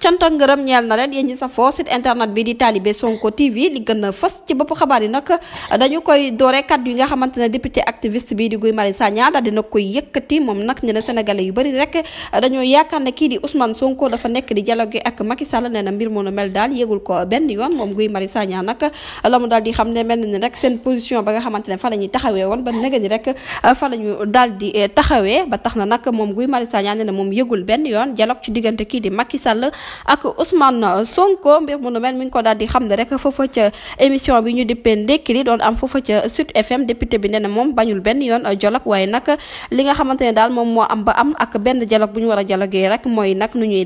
cant ak ngërëm ñeel na leen yéen ñi safoo site internet bi di Talibé Sonko TV li gën a fës ci bopp xabaar yi nag dañu koy doore kaddu yi nga xamante ne député activiste bi di Guy Marius Sagna daal dina koy yëkkati moom nag ñu ne sénégalais yu bëri rek dañoo yaakaar ne kii di Ousmane Sonko dafa nekk di dialogue ak Macky Sall nee na mbir mu nu mel daal yëgul ko benn yoon moom Guy Marius Sagna nag la mu daal di xam ne mel na ni rek seen position ba nga xamante ne fa la ñuy taxawee woon ba nëga ni rek fa la ñu daal di taxawee ba tax na nag moom Guy Marius Sagna nee na moom yëgul benn yoon dialogue ci diggante kii di Macky Sall ak Ousmane Sonko mbir mu nu mel mi ngi ko daal di xam ne rek foofa ca émission bi ñu dippee ndekki li doon am foofa ca Sud FM député bi nee na moom bañul benn yoon dialogue waaye nag li nga xamante ne daal moom moo am ba am ak benn dialogue bu ñu war a dialoguer rek mooy nag nu ñuy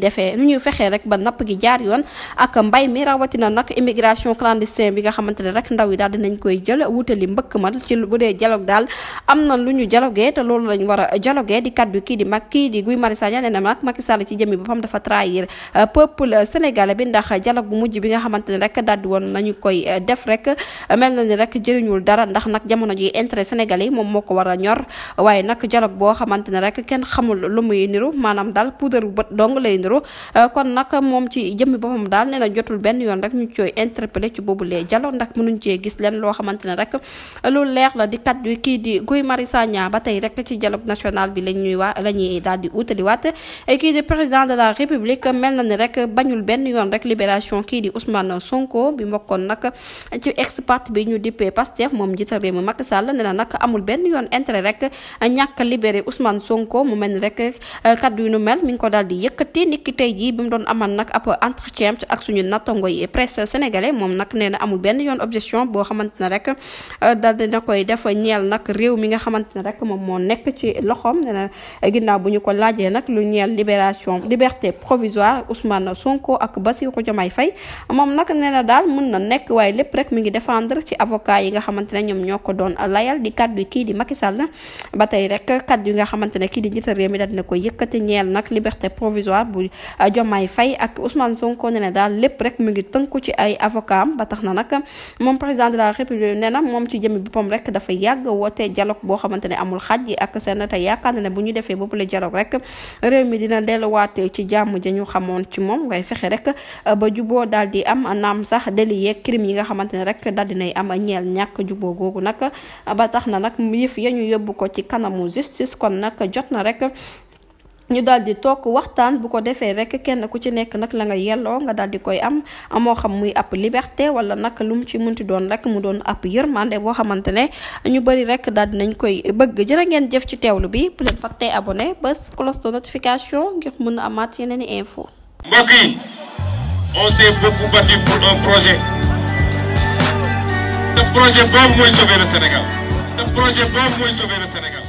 fexee rek ba napp gi jaar yoon ak mbay mi rawatina nag immigration clandestine bi nga xamante ne rek ndaw yi daal dinañ koy jël wutali mbëkk ma ci bu dee dialogue daal am na lu ñu dialoguer te loolu lañ war a dialoguer di kaddu kii di Guy Marius Sagna nee na nag Macky Sall ci jëmmi boppam dafa trahir peuple sénégalais bi ndax dialogue bu mujj bi nga xamante ne rek daal di woon nañu koy def rek mel na ni rek jëriñul dara ndax nag jamono ji intérêt sénégalais yi moom moo ko war a ñor waaye nag dialogue boo xamante ne rek kenn xamul lu muy niru maanaam daal poudre bu bët dong lay niru kon nag moom ci jëmmi boppam daal nee na jotul benn yoon rek ñu koy interpellé ci boobu lee dialogue ndax mënuñ cee gis leen loo xamante ne rek lu leer la di kat yu kii di Guy Marius Sagna ba tey rek ci dialogue national bi la ñuy daal di utaliwaat kii di président de la république mel na ni rek bañul benn yoon rek libération kii di Ousmane Sonko bi mbokkoon nag ci ex parti bi ñu dippee Pastef moom njiital réew mi Macky Sall nee na nag amul benn yoon intérêt rek ñàkk libéré Ousmane Sonko mu mel ni rek kaddu yu nu mel mi ngi ko daal di yëkkati niki tey jii bi mu doon amal nag ab entretien ak suñu nattango yi presse sénégalais moom nag nee na amul benn yoon objection boo xamante ne rek daal dina koy def ñeel nag réew mi nga xamante ne rek moom moo nekk ci loxoom nee na ginnaaw bu ñu ko laajee nag lu ñeel liberté provisoire Ousmane Sonko ak Bassirou Diomaye Faye moom nag nee na daal mën na nekk waaye lépp rek mi ngi défendre ci avocat yi nga xamante ne ñoom ñoo ko doon layal di kaddu kii di Macky Sall ba tey rek kaddu yi nga xamante ne kii di njiital réew mi daal dina koy yëkkati ñeel nag liberté provisoire bu Diomaye Faye ak Ousmane Sonko nee na daal lépp rek mi ngi tënku ci ay avocat am ba tax na nag moom président de la république nee na moom ci jëmi boppam rek dafa yàgg woote dialogue boo xamante ne amul xaj yi ak seen te yaakaar na ne bu ñu defee boobu la dialogue rek réew mi dina delluwaat ci jàmm ja ñu xamoon ci moom ngay fexe rek ba juboo daal di am naam sax délit yeeg crime yi nga xamante ne rek daal dinay am ñeel ñàkk juboo googu nag ba tax na nag yëf ya ñu yóbbu ko ci kanamu justice kon nag jot na rek ñu daal di toog waxtaan bu ko defee rek kenn ku ci nekk nag la nga yelloo nga daal di koy am moo xam muy ab liberté wala nag lu mu ci munti doon rek mu doon ab yërmande boo xamante ne ñu bëri rek daal di nañ koy bëgg jërë ngeen jëf ci teewlu bi bu leen fàttee abonné bés cloche de notification ngir mën a amaat yeneen i info. mbokk yi on s'est beaucoup battu pour un projet. Ce projet boobu mooy sauver le Sénégal. Ce projet boobu mooy sauver le Sénégal.